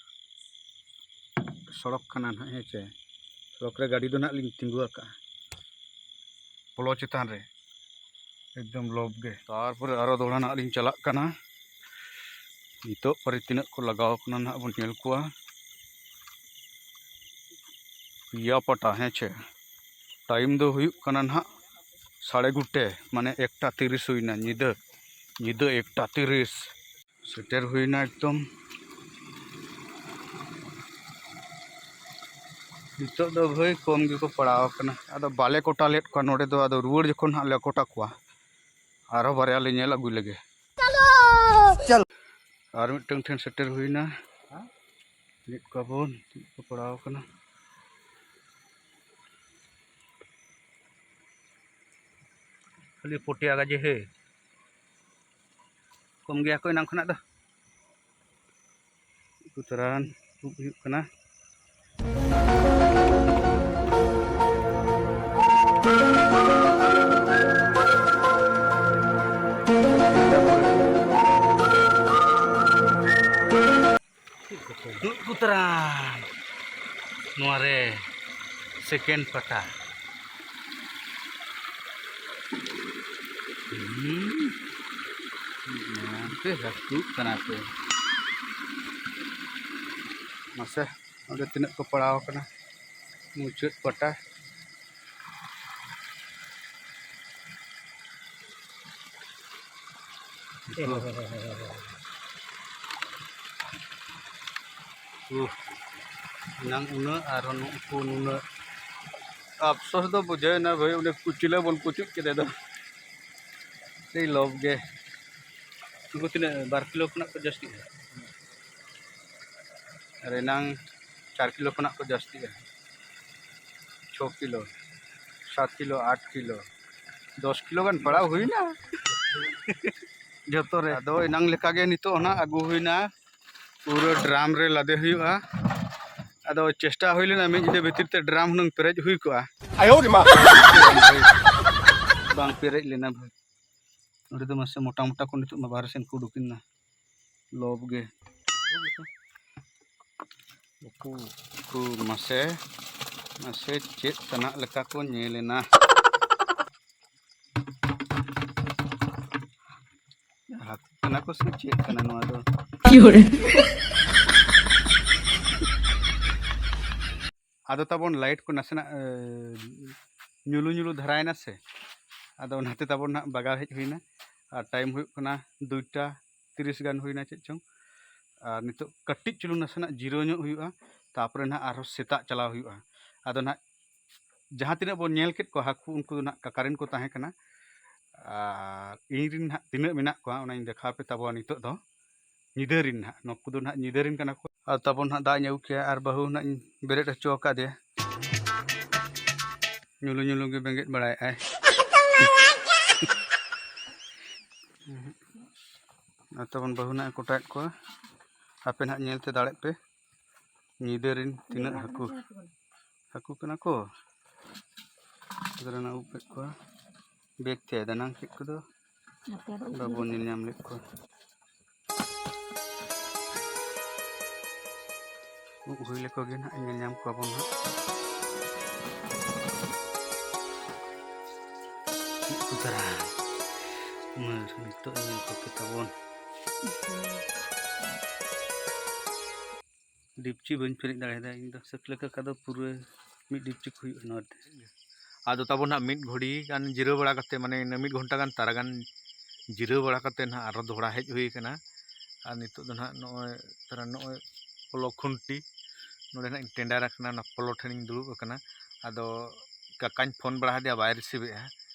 ᱥᱚᱲᱚᱠ ᱠᱟᱱᱟ ᱱᱟᱦᱟᱜ, ᱦᱮᱸ ᱪᱮ? ᱥᱚᱲᱚᱠ ᱨᱮ ᱜᱟᱹᱰᱤ ᱫᱚ ᱱᱟᱦᱟᱜ ᱞᱤᱧ ᱛᱤᱸᱜᱩ ᱟᱠᱟᱫᱼᱟ ᱯᱚᱞᱚ ᱪᱮᱛᱟᱱ ᱨᱮ, ᱮᱠᱫᱚᱢ ᱞᱚᱵ ᱜᱮ᱾ ᱛᱟᱨᱯᱚᱨᱮ ᱟᱨᱚ ᱫᱚᱦᱲᱟ ᱱᱟᱦᱟᱜ ᱞᱤᱧ ᱪᱟᱞᱟᱜ ᱠᱟᱱᱟ᱾ ᱱᱤᱛᱚᱜ ᱯᱟᱹᱨᱤ ᱛᱤᱱᱟᱹᱜ ᱠᱚ ᱞᱟᱜᱟᱣ ᱠᱟᱱᱟ ᱱᱟᱦᱟᱜ ᱵᱚᱱ ᱧᱮᱞ ᱠᱚᱣᱟ᱾ ᱯᱮᱭᱟ ᱯᱟᱴᱟ, ᱦᱮᱸ ᱪᱮ? ᱴᱟᱭᱤᱢ ᱫᱚ ᱦᱩᱭᱩᱜ ᱠᱟᱱᱟ ᱱᱟᱦᱟᱜ ᱥᱟᱲᱮ ᱜᱚᱴᱮ, ᱢᱟᱱᱮ ᱮᱠᱴᱟ ᱛᱤᱨᱤᱥ ᱦᱩᱭᱱᱟ ᱧᱤᱫᱟᱹ᱾ ᱧᱤᱫᱟᱹ ᱮᱠᱴᱟ ᱛᱤᱨᱤᱥ᱾ ᱥᱮᱴᱮᱨ ᱦᱩᱭᱱᱟ ᱮᱠᱫᱚᱢ᱾ ᱱᱤᱛᱚᱜ ᱫᱚ ᱵᱷᱟᱹᱭ ᱠᱚᱢ ᱜᱮᱠᱚ ᱯᱟᱲᱟᱣ ᱟᱠᱟᱱᱟ᱾ ᱟᱫᱚ ᱵᱟᱞᱮ ᱠᱚᱴᱟ ᱞᱮᱫ ᱠᱚᱣᱟ ᱱᱚᱰᱮ ᱫᱚ, ᱟᱫᱚ ᱨᱩᱣᱟᱹᱲ ᱡᱚᱠᱷᱚᱱ ᱦᱟᱸᱜ ᱞᱮ ᱠᱚᱴᱟ ᱠᱚᱣᱟ᱾ ᱟᱨᱦᱚᱸ ᱵᱟᱨᱭᱟ ᱞᱮ ᱧᱮᱞ ᱟᱹᱜᱩᱭ ᱞᱮᱜᱮ᱾ ᱟᱨ ᱢᱤᱫᱴᱟᱝ ᱴᱷᱮᱱ ᱥᱮᱴᱮᱨ ᱦᱩᱭᱱᱟ᱾ ᱞᱮᱫ ᱠᱚᱣᱟ ᱵᱚᱱ, ᱪᱮᱫ ᱠᱚ ᱯᱟᱲᱟᱣ ᱟᱠᱟᱱᱟ᱾ ᱠᱷᱟᱹᱞᱤ ᱯᱚᱴᱤᱭᱟ ᱜᱟᱡᱮ ᱦᱮ᱾ ᱠᱚᱢ ᱜᱮᱭᱟ ᱠᱚ ᱮᱱᱟᱝ ᱠᱷᱚᱱᱟᱜ ᱫᱚ᱾ ᱩᱛᱛᱚᱨᱟᱭᱚᱱ ᱛᱩᱫ ᱦᱩᱭᱩᱜ ᱠᱟᱱᱟ᱾ ᱛᱩᱫ ᱩᱛᱟᱹᱨᱟᱱ ᱱᱚᱣᱟ ᱨᱮ ᱥᱮᱠᱮᱱᱰ ᱯᱟᱴᱟ᱾ ᱦᱩᱸ᱾ ᱱᱚᱣᱟ ᱯᱮ ᱦᱟᱹᱠᱩᱜ ᱠᱟᱱᱟ ᱯᱮ᱾ ᱢᱟᱥᱮ, ᱚᱸᱰᱮ ᱛᱤᱱᱟᱹᱜ ᱠᱚ ᱯᱟᱲᱟᱣ ᱟᱠᱟᱱᱟ ᱢᱩᱪᱟᱹᱫ ᱯᱟᱴᱟ᱾ ᱩᱦ, ᱮᱱᱟᱝ ᱩᱱᱟᱹᱜ ᱟᱨ ᱱᱩᱠᱩ ᱱᱩᱱᱟᱹᱜ᱾ ᱟᱯᱥᱳᱥ ᱫᱚ ᱵᱩᱡᱷᱟᱹᱣ ᱮᱱᱟ ᱵᱷᱟᱹᱭ, ᱩᱱᱤ ᱠᱩᱪᱞᱟᱹ ᱵᱚᱱ ᱠᱩᱪᱩᱡ ᱠᱮᱫᱮ ᱫᱚ᱾ ᱥᱮᱭ ᱞᱚᱵ ᱜᱮ᱾ ᱩᱱᱠᱩ ᱛᱤᱱᱟᱹᱜ, ᱵᱟᱨ ᱠᱤᱞᱳ ᱠᱷᱚᱱᱟᱜ ᱠᱚ ᱡᱟᱹᱥᱛᱤᱜᱼᱟ? ᱟᱨ ᱮᱱᱟᱝ ᱪᱟᱨ ᱠᱤᱞᱳ ᱠᱷᱚᱱᱟᱜ ᱠᱚ ᱡᱟᱹᱥᱛᱤᱜᱼᱟ᱾ ᱪᱷᱚ ᱠᱤᱞᱳ, ᱥᱟᱛ ᱠᱤᱞᱳ, ᱟᱴ ᱠᱤᱞᱳ, ᱫᱚᱥ ᱠᱤᱞᱳ ᱜᱟᱱ ᱯᱟᱲᱟᱣ ᱦᱩᱭᱱᱟ᱾ ᱡᱚᱛᱚ ᱨᱮ᱾ ᱟᱫᱚ ᱮᱱᱟᱝ ᱞᱮᱠᱟᱜᱮ ᱱᱤᱛᱚᱜ ᱚᱱᱟ ᱟᱹᱜᱩ ᱦᱩᱭᱱᱟ᱾ ᱯᱩᱨᱟᱹ ᱰᱨᱟᱢ ᱨᱮ ᱞᱟᱫᱮ ᱦᱩᱭᱩᱜᱼᱟ᱾ ᱟᱫᱚ ᱪᱮᱥᱴᱟ ᱦᱩᱭ ᱞᱮᱱᱟ ᱢᱤᱫ ᱧᱤᱫᱟᱹ ᱵᱷᱤᱛᱤᱨ ᱛᱮ ᱰᱨᱟᱢ ᱦᱩᱱᱟᱹᱝ ᱯᱮᱨᱮᱡ ᱦᱩᱭ ᱠᱚᱜᱼᱟ᱾ ᱟᱭᱳ ᱨᱮ ᱢᱟ᱾ ᱵᱟᱝ ᱯᱮᱨᱮᱡ ᱞᱮᱱᱟ ᱵᱷᱟᱹᱭ᱾ ᱱᱚᱰᱮ ᱫᱚ ᱢᱟᱥᱮ ᱢᱚᱴᱟ ᱢᱚᱴᱟ ᱠᱚ ᱱᱤᱛᱚᱜ ᱢᱟ ᱵᱟᱦᱨᱮ ᱥᱮᱱ ᱠᱚ ᱩᱰᱩᱠ ᱮᱱᱟ᱾ ᱞᱚᱵ ᱜᱮ᱾ ᱩᱠᱩ, ᱩᱠᱩ, ᱢᱟᱥᱮ, ᱢᱟᱥᱮ ᱪᱮᱫ ᱛᱮᱱᱟᱜ ᱞᱮᱠᱟ ᱠᱚ ᱧᱮᱞ ᱮᱱᱟ᱾ ᱦᱟᱹᱠᱩ ᱠᱟᱱᱟ ᱠᱚ ᱥᱮ ᱪᱮᱫ ᱠᱟᱱᱟ ᱱᱚᱣᱟ ᱫᱚ? ᱟᱫᱚ ᱛᱟᱵᱚᱱ ᱞᱟᱭᱤᱴ ᱠᱚ ᱱᱟᱥᱮᱱᱟᱜ, ᱮ, ᱧᱩᱞᱩ ᱧᱩᱞᱩ ᱫᱷᱟᱨᱟᱭᱮᱱᱟ ᱥᱮ, ᱟᱫᱚ ᱚᱱᱟᱛᱮ ᱛᱟᱵᱚᱱ ᱱᱟᱦᱟᱜ ᱵᱟᱜᱟᱣ ᱦᱮᱡ ᱦᱩᱭᱱᱟ᱾ ᱟᱨ ᱴᱟᱭᱤᱢ ᱦᱩᱭᱩᱜ ᱠᱟᱱᱟ ᱫᱩᱭᱴᱟ ᱛᱤᱨᱤᱥ ᱜᱟᱱ ᱦᱩᱭᱱᱟ ᱪᱮᱫ ᱪᱚᱝ᱾ ᱟᱨ ᱱᱤᱛᱚᱜ ᱠᱟᱹᱴᱤᱡ ᱪᱩᱞᱩᱝ ᱱᱟᱥᱮᱱᱟᱜ ᱡᱤᱨᱟᱹᱣ ᱧᱚᱜ ᱦᱩᱭᱩᱜᱼᱟ, ᱛᱟᱨᱯᱚᱨᱮ ᱱᱟᱦᱟᱜ ᱟᱨᱦᱚᱸ ᱥᱮᱛᱟᱜ ᱪᱟᱞᱟᱣ ᱦᱩᱭᱩᱜᱼᱟ᱾ ᱟᱫᱚ ᱱᱟᱦᱟᱜ ᱡᱟᱦᱟᱸ ᱛᱤᱱᱟᱹᱜ ᱵᱚᱱ ᱧᱮᱞ ᱠᱮᱫ ᱠᱚᱣᱟ ᱦᱟᱹᱠᱩ, ᱩᱱᱠᱩ ᱫᱚ ᱱᱟᱦᱟᱜ ᱠᱟᱠᱟ ᱨᱮᱱ ᱠᱚ ᱛᱟᱦᱮᱸ ᱠᱟᱱᱟ᱾ ᱟᱨ ᱤᱧ ᱨᱮᱱ ᱱᱟᱦᱟᱜ ᱛᱤᱱᱟᱹᱜ ᱢᱮᱱᱟᱜ ᱠᱚᱣᱟ, ᱚᱱᱟᱧ ᱫᱮᱠᱷᱟᱣ ᱯᱮ ᱛᱟᱵᱚᱱᱟ ᱱᱤᱛᱚᱜ ᱫᱚ᱾ ᱧᱤᱫᱟᱹ ᱨᱮᱱ ᱱᱟᱦᱟᱜ, ᱱᱩᱠᱩ ᱫᱚ ᱱᱟᱦᱟᱜ ᱧᱤᱫᱟᱹ ᱨᱮᱱ ᱠᱟᱱᱟ ᱠᱚ᱾ ᱟᱨ ᱛᱟᱵᱚᱱ ᱱᱟᱦᱟᱜ ᱫᱟᱜ ᱤᱧ ᱟᱹᱜᱩ ᱠᱮᱜᱼᱟ, ᱟᱨ ᱵᱟᱹᱦᱩ ᱱᱟᱦᱟᱜ ᱤᱧ ᱵᱮᱨᱮᱫ ᱦᱚᱪᱚ ᱟᱠᱟᱫᱮᱭᱟ᱾ ᱧᱩᱞᱩ ᱧᱩᱞᱩ ᱜᱮ ᱵᱮᱸᱜᱮᱫ ᱵᱟᱲᱟᱭᱮᱫᱼᱟᱭ᱾ ᱟᱨ ᱛᱟᱵᱚᱱ ᱵᱟᱹᱦᱩ ᱱᱟᱦᱟᱜ ᱮ ᱠᱚᱴᱟᱭᱮᱫ ᱠᱚᱣᱟ᱾ ᱟᱯᱮ ᱱᱟᱦᱟᱜ ᱧᱮᱞ ᱛᱮ ᱫᱟᱲᱮᱜ ᱯᱮ᱾ ᱧᱤᱫᱟᱹ ᱨᱮᱱ ᱛᱤᱱᱟᱹᱜ ᱦᱟᱹᱠᱩ, ᱦᱟᱹᱠᱩ ᱠᱟᱱᱟ ᱠᱚ᱾ ᱟᱫᱚ ᱚᱱᱟ ᱩᱵ ᱠᱮᱫ ᱠᱚᱣᱟ, ᱵᱮᱜᱽ ᱛᱮ ᱫᱟᱱᱟᱝ ᱠᱮᱫ ᱠᱚᱫᱚ ᱵᱟᱵᱚᱱ ᱧᱮᱞ ᱧᱟᱢ ᱞᱮᱫ ᱠᱚᱣᱟ᱾ ᱩᱵ ᱦᱩᱭ ᱞᱮᱠᱚ ᱜᱮ ᱱᱟᱦᱟᱜ ᱧᱮᱞ ᱧᱟᱢ ᱠᱚᱣᱟ ᱵᱚᱱ ᱱᱟᱦᱟᱜ᱾ ᱢᱤᱫ ᱠᱚ ᱫᱷᱟᱨᱟ ᱢᱟᱹᱨ ᱱᱤᱛᱚᱜ ᱧᱮᱞ ᱠᱚᱯᱮ ᱛᱟᱵᱚᱱ᱾ ᱰᱤᱯᱪᱤ ᱵᱟᱹᱧ ᱯᱮᱨᱮᱡ ᱫᱟᱲᱮᱭᱟᱫᱟ ᱤᱧ ᱫᱚ᱾ ᱥᱟᱹᱠᱞᱟᱹ ᱠᱟᱠᱟ ᱫᱚ ᱯᱩᱨᱟᱹ ᱢᱤᱫ ᱰᱤᱯᱪᱤ ᱠᱚ ᱦᱩᱭᱩᱜᱼᱟ ᱱᱚᱣᱟ ᱛᱮ᱾ ᱟᱫᱚ ᱛᱟᱵᱚᱱ ᱦᱟᱸᱜ ᱢᱤᱫ ᱜᱷᱚᱲᱤ ᱜᱟᱱ ᱡᱤᱨᱟᱹᱣ ᱵᱟᱲᱟ ᱠᱟᱛᱮ, ᱢᱟᱱᱮ ᱤᱱᱟᱹ ᱢᱤᱫ ᱜᱷᱚᱱᱴᱟ ᱜᱟᱱ ᱛᱟᱨᱟ ᱜᱟᱱ ᱡᱤᱨᱟᱹᱣ ᱵᱟᱲᱟ ᱠᱟᱛᱮ ᱱᱟᱦᱟᱜ ᱟᱨᱚ ᱫᱚᱦᱲᱟ ᱦᱮᱡ ᱦᱩᱭ ᱠᱟᱱᱟ᱾ ᱟᱨ ᱱᱤᱛᱚᱜ ᱫᱚ ᱱᱟᱦᱟᱜ ᱱᱚᱜᱼᱚᱭ ᱛᱟᱨᱟ ᱱᱚᱜᱼᱚᱭ ᱯᱚᱞᱚ ᱠᱷᱩᱱᱴᱤ ᱱᱚᱰᱮ ᱱᱟᱦᱟᱜ ᱤᱧ ᱴᱮᱸᱰᱟᱨ ᱟᱠᱟᱱᱟ, ᱚᱱᱟ ᱯᱚᱞᱚ ᱴᱷᱮᱱᱤᱧ ᱫᱩᱲᱩᱵ ᱟᱠᱟᱱᱟ᱾ ᱟᱫᱚ ᱠᱟᱠᱟᱧ ᱯᱷᱳᱱ ᱵᱟᱲᱟ ᱟᱫᱮᱭᱟ, ᱵᱟᱭ ᱨᱤᱥᱤᱵᱷ ᱮᱫᱼᱟ᱾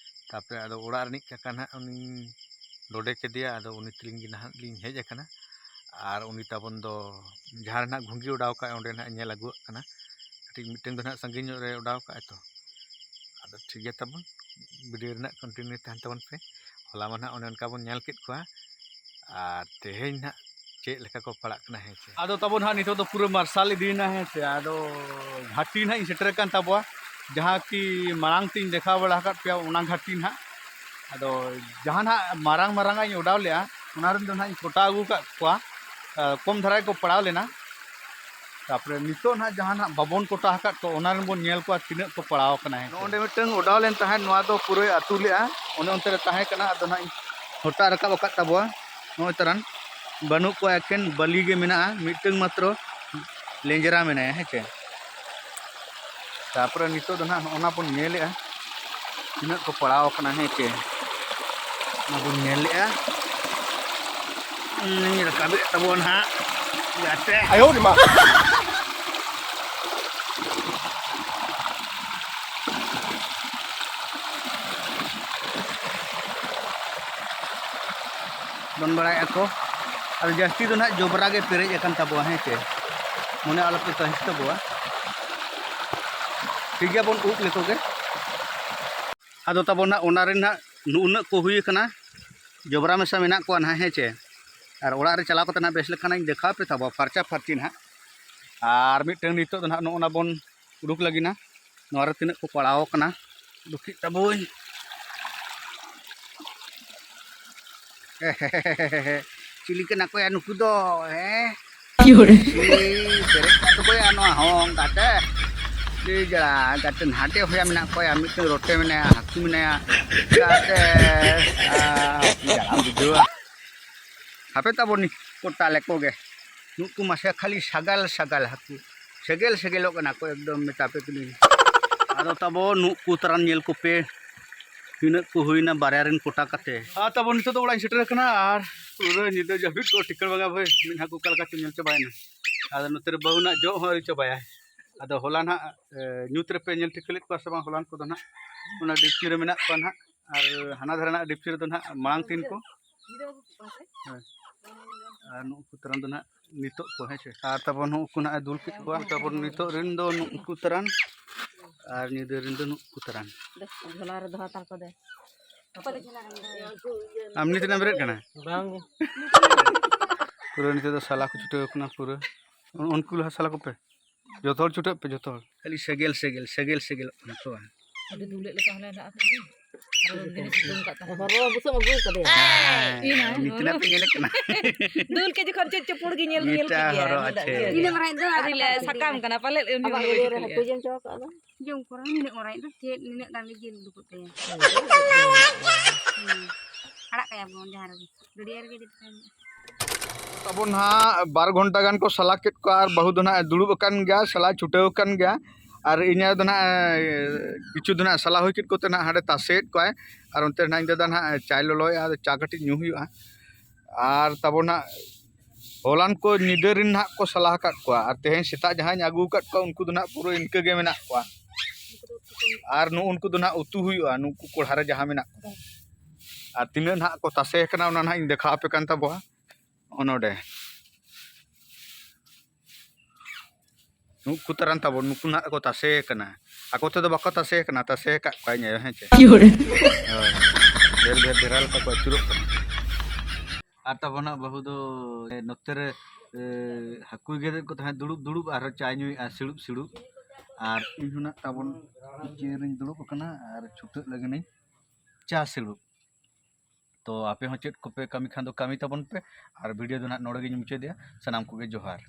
ᱛᱟᱨᱯᱚᱨᱮ ᱟᱫᱚ ᱚᱲᱟᱜ ᱨᱤᱱᱤᱡ ᱠᱟᱠᱟ ᱱᱟᱦᱟᱜ ᱩᱱᱤ ᱰᱚᱰᱮ ᱠᱮᱫᱮᱭᱟ, ᱟᱫᱚ ᱩᱱᱤ ᱛᱮᱞᱤᱧ ᱜᱮ ᱱᱟᱦᱟᱜ ᱞᱤᱧ ᱦᱮᱡ ᱟᱠᱟᱱᱟ᱾ ᱟᱨ ᱩᱱᱤ ᱛᱟᱵᱚᱱ ᱫᱚ ᱡᱟᱦᱟᱸ ᱨᱮ ᱱᱟᱦᱟᱜ ᱜᱷᱩᱸᱜᱤ ᱚᱰᱟᱣ ᱠᱟᱜᱼᱟᱭ, ᱚᱸᱰᱮ ᱱᱟᱦᱟᱜ ᱧᱮᱞ ᱟᱹᱜᱩᱣᱟᱜ ᱠᱟᱱᱟ᱾ ᱠᱟᱹᱴᱤᱡ ᱢᱤᱫᱴᱟᱝ ᱫᱚ ᱱᱟᱦᱟᱜ ᱥᱟᱺᱜᱤᱧ ᱧᱚᱜ ᱨᱮ ᱚᱰᱟᱣ ᱠᱟᱜᱼᱟᱭ ᱛᱚ᱾ ᱟᱫᱚ ᱴᱷᱤᱠ ᱜᱮᱭᱟ ᱛᱟᱵᱚᱱ, ᱵᱷᱤᱰᱤᱭᱳ ᱨᱮᱱᱟᱜ ᱠᱚᱱᱴᱤᱱᱤᱭᱩ ᱛᱟᱦᱮᱱ ᱛᱟᱵᱚᱱ ᱯᱮ᱾ ᱦᱚᱞᱟ ᱢᱟ ᱱᱟᱦᱟᱜ ᱚᱱᱮ ᱚᱱᱠᱟ ᱵᱚᱱ ᱧᱮᱞ ᱠᱮᱫ ᱠᱚᱣᱟ, ᱟᱨ ᱛᱮᱦᱮᱧ ᱱᱟᱦᱟᱜ ᱪᱮᱫ ᱞᱮᱠᱟ ᱠᱚ ᱯᱟᱲᱟᱜ ᱠᱟᱱᱟ, ᱦᱮᱸ ᱪᱮ? ᱟᱫᱚ ᱛᱟᱵᱚᱱ ᱱᱟᱦᱟᱜ ᱱᱤᱛᱚᱜ ᱫᱚ ᱯᱩᱨᱟᱹ ᱢᱟᱨᱥᱟᱞ ᱤᱫᱤᱭᱮᱱᱟ, ᱦᱮᱸ ᱪᱮ? ᱟᱫᱚ ᱜᱷᱟᱴᱤ ᱱᱟᱦᱟᱜ ᱤᱧ ᱥᱮᱴᱮᱨ ᱟᱠᱟᱱ ᱛᱟᱵᱚᱣᱟ, ᱡᱟᱦᱟᱸ ᱠᱤ ᱢᱟᱲᱟᱝ ᱛᱮᱧ ᱫᱮᱠᱷᱟᱣ ᱵᱟᱲᱟ ᱟᱠᱟᱫ ᱯᱮᱭᱟ ᱚᱱᱟ ᱜᱷᱟᱴᱤ ᱱᱟᱦᱟᱜ᱾ ᱟᱫᱚ ᱡᱟᱦᱟᱸ ᱱᱟᱦᱟᱜ ᱢᱟᱨᱟᱝ ᱢᱟᱨᱟᱝ ᱟᱜ ᱤᱧ ᱚᱰᱟᱣ ᱞᱮᱜᱼᱟ, ᱚᱱᱟ ᱨᱮᱱ ᱫᱚ ᱱᱟᱦᱟᱜ ᱤᱧ ᱠᱚᱴᱟ ᱟᱹᱜᱩ ᱟᱠᱟᱫ ᱠᱚᱣᱟ, ᱟ, ᱠᱚᱢ ᱫᱷᱟᱨᱟ ᱜᱮᱠᱚ ᱯᱟᱲᱟᱣ ᱞᱮᱱᱟ᱾ ᱛᱟᱨᱯᱚᱨᱮ ᱱᱤᱛᱚᱜ ᱱᱟᱦᱟᱜ ᱡᱟᱦᱟᱸ ᱱᱟᱦᱟᱜ ᱵᱟᱵᱚᱱ ᱠᱚᱴᱟ ᱟᱠᱟᱫ ᱠᱚ, ᱚᱱᱟ ᱨᱮᱱ ᱵᱚᱱ ᱧᱮᱞ ᱠᱚᱣᱟ ᱛᱤᱱᱟᱹᱜ ᱠᱚ ᱯᱟᱲᱟᱣ ᱟᱠᱟᱱᱟ, ᱦᱮᱸ ᱪᱮ? ᱱᱚᱜᱼᱚ ᱱᱚᱸᱰᱮ ᱢᱤᱫᱴᱟᱝ ᱚᱰᱟᱣ ᱞᱮᱱ ᱛᱟᱦᱮᱸᱫ, ᱱᱚᱣᱟ ᱫᱚ ᱯᱩᱨᱟᱹᱭ ᱟᱹᱛᱩ ᱞᱮᱜᱼᱟ, ᱚᱱᱮ ᱚᱱᱛᱮ ᱨᱮ ᱛᱟᱦᱮᱸ ᱠᱟᱱᱟ᱾ ᱟᱫᱚ ᱱᱟᱦᱟᱜ ᱤᱧ ᱦᱚᱴᱟᱜ ᱨᱟᱠᱟᱵ ᱟᱠᱟᱫ ᱛᱟᱵᱚᱣᱟ᱾ ᱱᱚᱜᱼᱚᱭ ᱛᱟᱨᱟᱱ ᱵᱟᱹᱱᱩᱜ ᱠᱚᱣᱟ, ᱮᱠᱮᱱ ᱵᱟᱹᱞᱤ ᱜᱮ ᱢᱮᱱᱟᱜᱼᱟ, ᱢᱤᱫᱴᱟᱝ ᱢᱟᱛᱨᱚ ᱞᱮᱸᱡᱽᱨᱟ ᱢᱮᱱᱟᱭᱟ, ᱦᱮᱸ ᱪᱮ᱾ ᱛᱟᱨᱯᱚᱨᱮ ᱱᱤᱛᱚᱜ ᱫᱚ ᱱᱟᱦᱟᱜ ᱱᱚᱜᱼᱚ ᱱᱟ ᱵᱚᱱ ᱧᱮᱞᱮᱜᱼᱟ, ᱛᱤᱱᱟᱹᱜ ᱠᱚ ᱯᱟᱲᱟᱣ ᱟᱠᱟᱱᱟ, ᱦᱮᱸ ᱪᱮ᱾ ᱚᱱᱟ ᱵᱚᱱ ᱧᱮᱞᱮᱜᱼᱟ᱾ ᱩᱱᱤ ᱨᱟᱠᱟᱵᱮᱫ ᱛᱟᱵᱚᱱ ᱦᱟᱸᱜ ᱜᱟᱛᱮ᱾ ᱟᱭᱳ ᱨᱮ ᱢᱟ᱾ ᱫᱚᱱ ᱵᱟᱲᱟᱭᱮᱫᱼᱟ ᱠᱚ᱾ ᱟᱫᱚ ᱡᱟᱹᱥᱛᱤ ᱫᱚ ᱱᱟᱦᱟᱜ ᱡᱚᱵᱽᱨᱟ ᱜᱮ ᱯᱮᱨᱮᱡ ᱟᱠᱟᱱ ᱛᱟᱵᱚᱣᱟ, ᱦᱮᱸ ᱪᱮ? ᱢᱚᱱᱮ ᱟᱞᱚᱯᱮ ᱠᱟᱹᱦᱤᱥ ᱛᱟᱵᱚᱣᱟ᱾ ᱴᱷᱤᱠ ᱜᱮᱭᱟ, ᱵᱚᱱ ᱩᱵ ᱞᱮᱠᱚ ᱜᱮ᱾ ᱟᱫᱚ ᱛᱟᱵᱚᱱ ᱱᱟᱦᱟᱜ ᱚᱱᱟ ᱨᱮ ᱱᱟᱦᱟᱜ ᱱᱩᱱᱟᱹᱜ ᱠᱚ ᱦᱩᱭ ᱟᱠᱟᱱᱟ, ᱡᱚᱵᱽᱨᱟ ᱢᱮᱥᱟ ᱢᱮᱱᱟᱜ ᱠᱚᱣᱟ ᱱᱟᱦᱟᱜ, ᱦᱮᱸ ᱪᱮ? ᱟᱨ ᱚᱲᱟᱜ ᱨᱮ ᱪᱟᱞᱟᱣ ᱠᱟᱛᱮ ᱱᱟᱦᱟᱜ ᱵᱮᱥ ᱞᱮᱠᱟᱱᱟᱜ ᱤᱧ ᱫᱮᱠᱷᱟᱣ ᱯᱮ ᱛᱟᱵᱚᱣᱟ, ᱯᱷᱟᱨᱪᱟ ᱯᱷᱟᱹᱨᱪᱤ ᱱᱟᱦᱟᱜ᱾ ᱟᱨ ᱢᱤᱫᱴᱟᱝ ᱱᱤᱛᱚᱜ ᱫᱚ ᱱᱟᱦᱟᱜ ᱱᱚᱜᱼᱚ ᱱᱟ ᱵᱚᱱ ᱩᱰᱩᱠ ᱞᱟᱹᱜᱤᱫ ᱱᱟ᱾ ᱱᱚᱣᱟ ᱨᱮ ᱛᱤᱱᱟᱹᱜ ᱠᱚ ᱯᱟᱲᱟᱣ ᱟᱠᱟᱱᱟ, ᱩᱰᱩᱠ ᱠᱮᱫ ᱛᱟᱵᱚᱭ᱾ ᱪᱤᱞᱤ ᱠᱟᱱᱟ ᱠᱚᱭᱟ ᱱᱩᱠᱩ ᱫᱚ, ᱦᱮᱸ? ᱪᱤᱞᱤ ᱯᱮᱨᱮᱡ ᱠᱟᱜ ᱛᱟᱠᱚᱭᱟ ᱱᱚᱣᱟ ᱦᱚᱸ ᱜᱟᱛᱮ? ᱪᱤᱞᱤ ᱡᱟ ᱜᱟᱛᱮ ᱱᱟᱦᱟᱴᱮ ᱦᱚᱭᱟ ᱢᱮᱱᱟᱜ ᱠᱚᱭᱟ, ᱢᱤᱫᱴᱮᱱ ᱨᱚᱴᱮ ᱢᱮᱱᱟᱭᱟ, ᱦᱟᱹᱠᱩ ᱢᱮᱱᱟᱭᱟ, ᱜᱟᱛᱮ, ᱟᱨ ᱡᱟᱞᱟᱢ ᱵᱩᱡᱷᱟᱹᱣᱟ᱾ ᱦᱟᱯᱮ ᱛᱟᱵᱚᱱ ᱠᱚᱴᱟ ᱞᱮᱠᱚ ᱜᱮ᱾ ᱱᱩᱠᱩ ᱢᱟᱥᱮ ᱠᱷᱟᱹᱞᱤ ᱥᱟᱜᱟᱞ ᱥᱟᱜᱟᱞ ᱦᱟᱹᱠᱩ, ᱥᱮᱜᱮᱞ ᱥᱮᱜᱮᱞᱚᱜ ᱠᱟᱱᱟ ᱠᱚ ᱮᱠᱫᱚᱢ, ᱢᱮᱛᱟ ᱯᱮ ᱠᱟᱹᱱᱟᱹᱧ᱾ ᱟᱫᱚ ᱛᱟᱵᱚ ᱱᱩᱠᱩ ᱛᱟᱨᱟᱱ ᱧᱮᱞ ᱠᱚᱯᱮ, ᱛᱤᱱᱟᱹᱜ ᱠᱚ ᱦᱩᱭᱱᱟ ᱵᱟᱨᱭᱟ ᱨᱮᱱ ᱠᱚᱴᱟ ᱠᱟᱛᱮ᱾ ᱟᱨ ᱛᱟᱵᱚ ᱱᱤᱛᱚᱜ ᱫᱚ ᱚᱲᱟᱜ ᱤᱧ ᱥᱮᱴᱮᱨ ᱟᱠᱟᱱᱟ ᱟᱨ ᱯᱩᱨᱟᱹ ᱧᱤᱫᱟᱹ ᱡᱟᱹᱯᱤᱫ ᱠᱚ ᱴᱷᱤᱠᱟᱹ ᱵᱟᱝᱟ ᱵᱷᱟᱹᱭ, ᱢᱤᱫ ᱦᱟᱹᱠᱩ ᱚᱠᱟ ᱞᱮᱠᱟ ᱪᱚ ᱧᱮᱞ ᱪᱟᱵᱟᱭᱮᱱᱟ᱾ ᱟᱫᱚ ᱱᱚᱛᱮ ᱨᱮ ᱵᱟᱹᱦᱩ ᱱᱟᱜ ᱡᱚᱜ ᱦᱚᱸ ᱟᱹᱣᱨᱤ ᱪᱟᱵᱟᱭᱟ᱾ ᱟᱫᱚ ᱦᱚᱞᱟ ᱱᱟᱜ, ᱮ, ᱧᱩᱛ ᱨᱮᱯᱮ ᱧᱮᱞ ᱴᱷᱤᱠᱟᱹ ᱞᱮᱫ ᱠᱚᱣᱟ ᱥᱮ ᱵᱟᱝ? ᱦᱚᱞᱟᱱ ᱠᱚᱫᱚ ᱱᱟᱜ ᱚᱱᱟ ᱰᱤᱯᱪᱤ ᱨᱮ ᱢᱮᱱᱟᱜ ᱠᱚᱣᱟ ᱱᱟᱜ, ᱟᱨ ᱦᱟᱱᱟ ᱫᱷᱟᱨᱮ ᱱᱟᱜ ᱰᱤᱯᱪᱤ ᱨᱮᱫᱚ ᱱᱟᱜ ᱢᱟᱲᱟᱝ ᱛᱤᱱ ᱠᱚ᱾ ᱦᱳᱭ᱾ ᱟᱨ ᱱᱩᱠᱩ ᱛᱟᱨᱟᱱ ᱫᱚ ᱱᱟᱜ ᱱᱤᱛᱚᱜ ᱠᱚ, ᱦᱮᱸ ᱥᱮ? ᱟᱨ ᱛᱟᱵᱚᱱ ᱱᱩᱠᱩ ᱱᱟᱜ ᱮ ᱫᱩᱞ ᱠᱮᱫ ᱠᱚᱣᱟ᱾ ᱛᱟᱵᱚᱱ ᱱᱤᱛᱚᱜ ᱨᱮᱱ ᱫᱚ ᱱᱩᱠᱩ ᱛᱟᱨᱟᱱ, ᱟᱨ ᱧᱤᱫᱟᱹ ᱨᱮᱱ ᱫᱚ ᱱᱩᱠᱩ ᱛᱟᱨᱟᱱ᱾ ᱡᱷᱚᱞᱟ ᱨᱮ ᱫᱚᱦᱚ ᱦᱟᱛᱟᱲ ᱠᱚᱫᱚ᱾ ᱟᱢ ᱱᱤᱛ ᱮᱢ ᱵᱮᱨᱮᱫ ᱠᱟᱱᱟ? ᱵᱟᱝ᱾ ᱯᱩᱨᱟᱹ ᱱᱤᱛᱚᱜ ᱫᱚ ᱥᱟᱞᱟ ᱠᱚ ᱪᱷᱩᱴᱟᱹᱣ ᱠᱟᱱᱟ ᱯᱩᱨᱟᱹ᱾ ᱩᱱ-, ᱩᱱᱠᱩ ᱞᱟᱦᱟ ᱥᱟᱞᱟ ᱠᱚᱯᱮ᱾ ᱡᱚᱛᱚ ᱦᱚᱲ ᱪᱷᱩᱴᱟᱹᱜ ᱯᱮ, ᱡᱚᱛᱚ ᱦᱚᱲ᱾ ᱠᱷᱟᱹᱞᱤ ᱥᱮᱸᱜᱮᱞ, ᱥᱮᱸᱜᱮᱞ, ᱥᱮᱸᱜᱮᱞ, ᱥᱮᱸᱜᱮᱞᱚᱜ ᱠᱟᱱᱟ ᱠᱚ᱾ ᱟᱹᱰᱤ ᱫᱩᱞᱮᱫ ᱞᱮᱠᱟ ᱦᱚᱞᱮ ᱫᱟᱜ ᱟᱠᱟᱫ ᱫᱚ᱾ ᱟᱨᱚ ᱩᱱᱫᱤᱱ ᱮ ᱥᱤᱛᱩᱝ ᱟᱠᱟᱫ ᱛᱟᱦᱮᱸᱫ᱾ ᱦᱚᱨᱚ ᱵᱩᱥᱟᱹᱜ ᱟᱹᱜᱩ ᱠᱟᱫᱮᱭᱟ᱾ ᱦᱮᱸ, ᱤᱧ ᱦᱚᱸ ᱱᱤᱛ ᱱᱟᱜ ᱯᱮ ᱧᱮᱞᱮᱫ ᱠᱟᱱᱟ᱾ ᱫᱩᱞ ᱠᱮᱫ ᱡᱚᱠᱷᱚᱱ ᱪᱮᱫ ᱪᱚ ᱯᱩᱲ ᱜᱮ ᱧᱮᱞ, ᱧᱮᱞ ᱢᱤᱫᱴᱟᱝ ᱠᱮᱫ ᱜᱮᱭᱟ᱾ ᱦᱚᱨᱚ ᱧᱮᱞ ᱟᱪᱪᱷᱟ᱾ ᱠᱮᱫ ᱜᱮᱭᱟ᱾ ᱤᱱᱟᱹ ᱢᱟᱨᱟᱝ ᱫᱚ ᱟᱨ ᱟᱹᱰᱤ ᱞᱮ ᱥᱟᱠᱟᱢ ᱠᱟᱱᱟ ᱯᱟᱞᱮᱫ ᱩᱱ ᱟᱵᱟᱨ ᱡᱚᱠᱷᱚᱱ ᱤᱭᱟᱹ ᱨᱮ ᱦᱟᱹᱠᱩ ᱡᱚᱢ ᱪᱚ ᱠᱟᱜ ᱫᱚ᱾ ᱡᱚᱢ ᱠᱚᱨᱟ ᱱᱤᱱᱟᱹᱜ ᱢᱟᱨᱟᱝ ᱫᱚ ᱪᱮᱫ ᱱᱤᱱᱟᱹᱜ ᱜᱟᱱ ᱜᱮ ᱡᱤᱞ ᱩᱰᱩᱠᱚᱜ ᱛᱟᱭᱟ᱾ ᱦᱩᱸ᱾ ᱟᱲᱟᱜ ᱠᱟᱭᱟ ᱵᱚᱱ ᱡᱟᱦᱟᱸ ᱨᱮᱜᱮ᱾ ᱜᱟᱹᱰᱭᱟᱹ ᱨᱮᱜᱮ ᱡᱩᱫᱤ ᱛᱟᱦᱮᱱ᱾ ᱛᱟᱵᱚᱱ ᱱᱟᱦᱟᱜ ᱵᱟᱨ ᱜᱷᱚᱱᱴᱟ ᱜᱟᱱ ᱠᱚ ᱥᱟᱞᱟ ᱠᱮᱫ ᱠᱚᱣᱟ ᱟᱨ ᱵᱟᱹᱦᱩ ᱫᱚ ᱱᱟᱦᱟᱜ ᱮ ᱫᱩᱲᱩᱵ ᱟᱠᱟᱱ ᱜᱮᱭᱟ, ᱥᱟᱞᱟ ᱪᱷᱩᱴᱟᱹᱣ ᱟᱠᱟᱱ ᱜᱮᱭᱟ᱾ ᱟᱨ ᱤᱧᱟᱹᱜ ᱫᱚ ᱱᱟᱦᱟᱜ ᱠᱤᱪᱷᱩ ᱫᱚ ᱱᱟᱦᱟᱜ ᱥᱟᱞᱟ ᱦᱩᱭ ᱠᱮᱫ ᱠᱚᱛᱮ ᱱᱟᱦᱟᱜ ᱦᱟᱸᱰᱮ ᱛᱟᱥᱮᱭᱮᱫ ᱠᱚᱣᱟᱭ᱾ ᱟᱨ ᱚᱱᱛᱮ ᱱᱟᱦᱟᱜ ᱤᱧ ᱫᱟᱫᱟ ᱱᱟᱦᱟᱜ ᱪᱟᱭ ᱞᱚᱞᱚᱭᱮᱫᱼᱟ, ᱟᱫᱚ ᱪᱟ ᱠᱟᱹᱴᱤᱡ ᱧᱩ ᱦᱩᱭᱩᱜᱼᱟ᱾ ᱟᱨ ᱛᱟᱵᱚᱱ ᱱᱟᱦᱟᱜ ᱦᱚᱞᱟᱱ ᱠᱚ ᱧᱤᱫᱟᱹ ᱨᱮᱱ ᱱᱟᱦᱟᱜ ᱠᱚ ᱥᱟᱞᱟ ᱟᱠᱟᱫ ᱠᱚᱣᱟ, ᱟᱨ ᱛᱮᱦᱮᱧ ᱥᱮᱛᱟᱜ ᱡᱟᱦᱟᱸᱧ ᱟᱹᱜᱩ ᱟᱠᱟᱫ ᱠᱚᱣᱟ, ᱩᱱᱠᱩ ᱫᱚ ᱱᱟᱦᱟᱜ ᱯᱩᱨᱟᱹ ᱤᱱᱠᱟᱹ ᱜᱮ ᱢᱮᱱᱟᱜ ᱠᱚᱣᱟ᱾ ᱟᱨ ᱱᱩᱜᱼᱩ ᱩᱱᱠᱩ ᱫᱚ ᱱᱟᱦᱟᱜ ᱩᱛᱩ ᱦᱩᱭᱩᱜᱼᱟ, ᱱᱩᱠᱩ ᱠᱚᱲᱦᱟ ᱨᱮ ᱡᱟᱦᱟᱸ ᱢᱮᱱᱟᱜ ᱠᱚᱣᱟ᱾ ᱟᱨ ᱛᱤᱱᱟᱹᱜ ᱱᱟᱦᱟᱜ ᱠᱚ ᱛᱟᱥᱮ ᱟᱠᱟᱱᱟ, ᱚᱱᱟ ᱱᱟᱦᱟᱜ ᱤᱧ ᱫᱮᱠᱷᱟᱣ ᱟᱯᱮ ᱠᱟᱱ ᱛᱟᱵᱚᱣᱟ᱾ ᱱᱚᱜᱼᱚ ᱱᱚᱰᱮ ᱱᱩᱠᱩ ᱛᱟᱨᱟᱱ ᱛᱟᱵᱚᱱ, ᱱᱩᱠᱩ ᱱᱟᱦᱟᱜ ᱠᱚ ᱛᱟᱥᱮ ᱟᱠᱟᱱᱟ᱾ ᱟᱠᱚ ᱛᱮᱫᱚ ᱵᱟᱠᱚ ᱛᱟᱥᱮ ᱟᱠᱟᱱᱟ, ᱛᱟᱥᱮ ᱟᱠᱟᱫ ᱠᱚᱣᱟ ᱤᱧ ᱟᱭᱳ, ᱦᱮᱸ ᱪᱮ? ᱦᱳᱭ᱾ ᱰᱷᱮᱨ ᱰᱷᱮᱨ ᱰᱷᱮᱨᱟ ᱞᱮᱠᱟ ᱠᱚ ᱟᱹᱪᱩᱨᱚᱜ ᱠᱟᱱᱟ᱾ ᱟᱨ ᱛᱟᱵᱚᱱᱟᱜ ᱵᱟᱹᱦᱩ ᱫᱚ ᱱᱚᱛᱮ ᱨᱮ, ᱮ, ᱦᱟᱹᱠᱩᱭ ᱜᱮᱫᱮᱫ ᱠᱚ ᱛᱟᱦᱮᱸᱫ ᱫᱩᱲᱩᱵ ᱫᱩᱲᱩᱵ, ᱟᱨᱦᱚᱸ ᱪᱟᱭ ᱧᱩᱭᱮᱫᱼᱟ ᱥᱤᱲᱩᱵ ᱥᱤᱲᱩᱵ᱾ ᱟᱨ ᱤᱧ ᱦᱚᱸ ᱱᱟᱜ ᱛᱟᱵᱚᱱ ᱪᱮᱭᱟᱨ ᱨᱤᱧ ᱫᱩᱲᱩᱵ ᱟᱠᱟᱱᱟ ᱟᱨ ᱪᱷᱩᱴᱟᱹᱜ ᱞᱟᱹᱜᱤᱫ ᱤᱧ ᱪᱟ ᱥᱤᱲᱩᱵ᱾ ᱛᱚ ᱟᱯᱮ ᱦᱚᱸ ᱪᱮᱫ ᱠᱚᱯᱮ ᱠᱟᱹᱢᱤ ᱠᱷᱟᱱ ᱫᱚ ᱠᱟᱹᱢᱤ ᱛᱟᱵᱚᱱ ᱯᱮ᱾ ᱟᱨ video ᱫᱚ ᱱᱟᱜ ᱱᱚᱰᱮ ᱜᱤᱧ ᱢᱩᱪᱟᱹᱫᱮᱜᱼᱟ᱾ ᱥᱟᱱᱟᱢ ᱠᱚᱜᱮ ᱡᱚᱦᱟᱨ᱾